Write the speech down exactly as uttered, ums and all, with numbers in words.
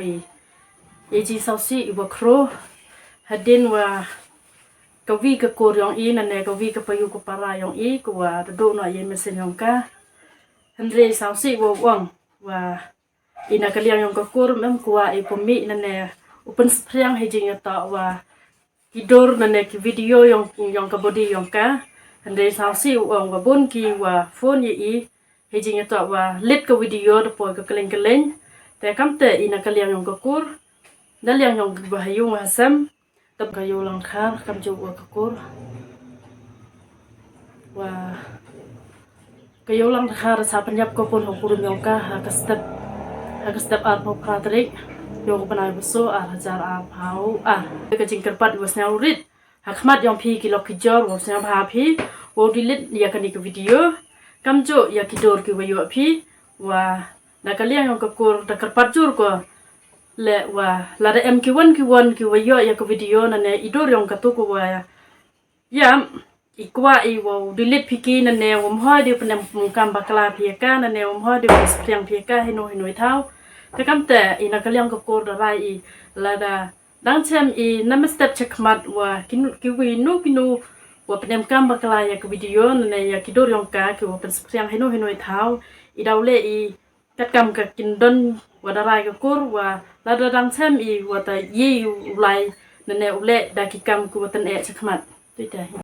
I, i jingsngewsih i wa khro. Hadien wa ka wi ka kur yong i, nane ka wi ka payu ka para yong i, ka wa da duh noh ya i mynsiem yong ka. Hynrei sngewsih wa u ong, wa i na ka liang yong ka kur, em kwah i pynmih nane u pynspyrshang ha i jingïatoh wa ki dur nane ki video yong, yong ka body yong ka. Hynrei sngewsih u ong wa bun ki wa phone ya i ha i jingïatoh wa lit ka video da poi ka kylleng kylleng. Te kamte i na ka liang yong ka kur, na liang yong ka ba ha yung ha sem, te ka ïew langkhar kamjooh wa ka kur. Wa ka ïew langkhar sa pynïap ka pun ha u kurim yong ka ha ka step, ha ka step arphew phra tarik yong u bnai wa soo, ar hajar arphew ar. Ka jingkyrpad wa sngewrit ha khmat yong phi ki lok ki jor, wa sngewbha phi wa u delete ya kani ka video. Kamjooh ya ki dur ki wa ïoh phi, wa na ka liang yong ka kur da kyrpad jur ko le, wa lada em ki wan ki wan ki wa ïoh ya ka video nane i dur yong katu ka wa ïam, i kwah i wa u delete phi ki nane wa ym hoi de u pynemkam bakla phi ya ka, nane wa ym hoi de u pynsyrshang phi ya ka hino hino i thaw. Te kamte i na ka liang ka kur da rai i, lada dang chem i na mynstep cha khmat wa ki nu, ki wi nu ki nu wa pynemkam bakla ya ka video nane ya ki dur yong ka ki wa pynsyrshang hino hino i thaw, i daw leh i katkam ka kyndon wa da rai ka kur, wa lada dang chem i wa ta ye u lai nane u leh da ki kam ki wa tyneh cha khmat. Te te.